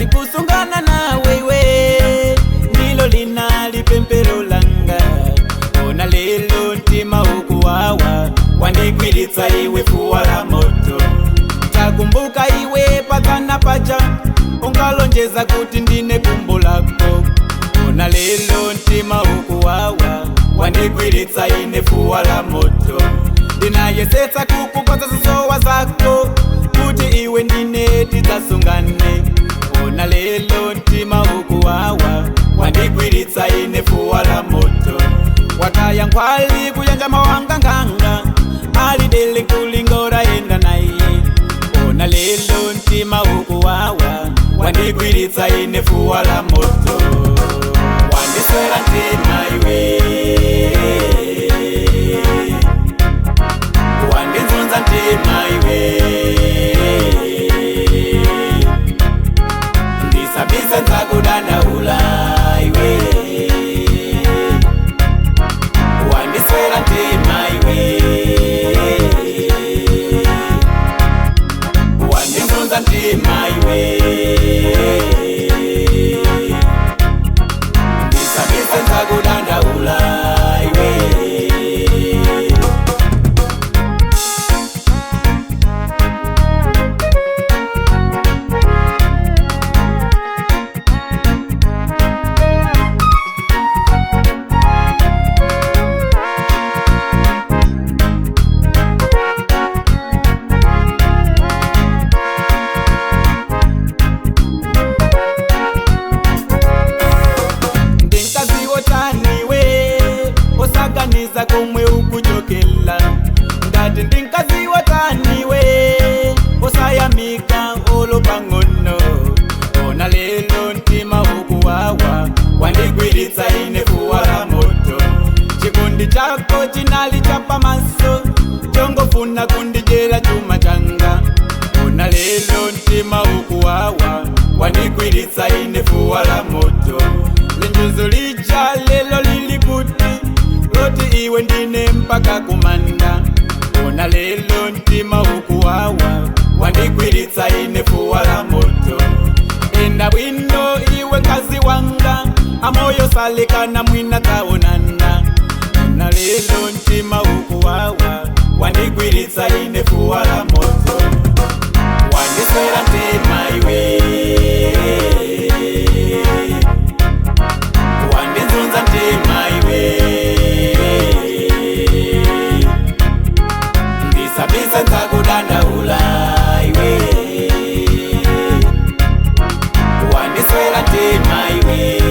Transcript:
Ndati kusungana nawe iwe ndilo linali pempero langa. Ona lelo mtima ukuwawa, wandigwiritsa iwe fuwa la moto. Takumbuka iwe pakana paja, unkalonjeza kuti ndine kumbo lako. Ona lelo mtima ukuwawa, wandigwiritsa ine fuwa la moto. Ndinayesetsa kukukoza zisowa zako, kuti iwe ndine tidzasungane. Ona lelo mtima ukuwawa, wandigwiritsa ine fuwa la moto. Wataya nkhwali kuyanja mawanga nganga, alidele kulingora enda naye. Ona lelo mtima ukuwawa, wandigwiritsa ine fuwa la moto. Wandiswera mtima iwe, wandizunza mtima iwe, ndisabisa nzakudandaula iwe, wandiswera mtima iwe, wandizunza mtima iwe, ndisabisa nzakudandaula iwe. Ndinkaziwotaniwe osaganiza komwe ukuchokela. Ndati ndinkaziwotaniwe osayamika olopang'ono. Ona lelo mtima ukuwawa, wandigwiritsa ine fuwa la moto. Chikondi chako chinali chapamaso, chongofuna kundijera chuma changa. Ona lelo mtima ukuwawa, wandigwiritsa ine fuwa la moto. Linjuzu lija lelo lili kuti, loti iwe ndine mpaka kumanda. Ona lelo mtima ukuwawa, wandigwiritsa ine fuwa la moto. Enda bwino iwe nkazi wanga, amoyo salekana mwina taonana. Ona lelo mtima ukuwawa, wandigwiritsa ine fuwa la moto. Wandiswera mtima iwe, wandizunza mtima iwe, ndisabisa nzakudandaula iwe, wandiswera mtima iwe.